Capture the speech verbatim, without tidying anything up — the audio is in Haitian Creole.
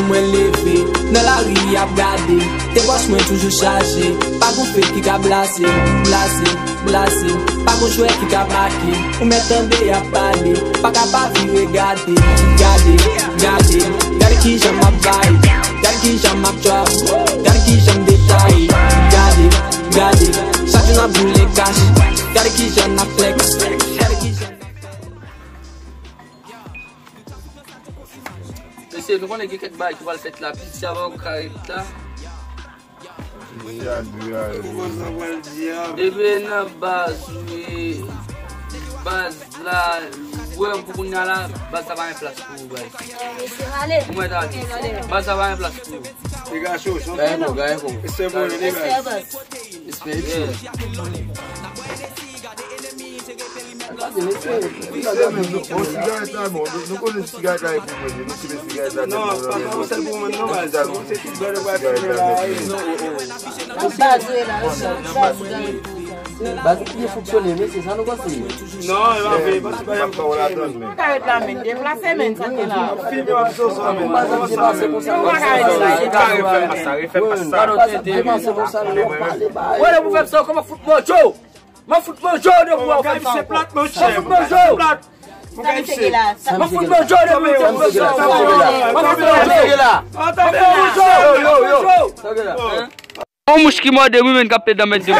Mwen leve, nan lari y ap gade. Te pòch mwen toujou chaje. Pa gon fake ki ka blase, blase, blase. Pa gon jwè ki ka make. Ou mèt tande y ap pale. Pa ka pa vire gade. Gade, gade. Gade kijan m ap vibe. Gade kijan m ap drop. Gade kijan m detaye. Gade, gade. Chak jou n ap boule cash. Gade kijan n ap flex. Gade kijan. Mesye, nou konnen gen kèk bagay ki pral fèt la, plis sa va ou ka ret la. Epi nan baz, wi. Baz la, wè, pou kounye a la, baz la pa gen plas pou ou, baz. Ou mèt ale. Baz la pa gen plas pou ou. Gaye kou, gaye kou. Respè, epi. Bon, sigarèt la bon. Nou, nou konnen sigarèt la e pou mwen, nou kite sigarèt la. Non, pa ta yon sèl pou mwen, non, baz. Se tout bèl bwa ki la. Baz la, baz la. Baz ki fonksyone, men se sa nou panse. Non, e pa vre, pa ti bagay. Karet la, men, deplase, men, sa ki la. Filme w ap soso, men. Ou pa ka ret la. Refè pa sa, refè pa sa. Deplase konsa, nou pale ba yo. Wè, lè pou fè sa, kòman fout mò, Joe? M ap fout manje w depi w ap fè sa ankò. M ap fout manje w. M ap fout manje w depi w ap fè sa ankò. M ap fout manje w. M ap fout manje w. Yon mouch ki mòde m wi, men, k ap pede anmède m.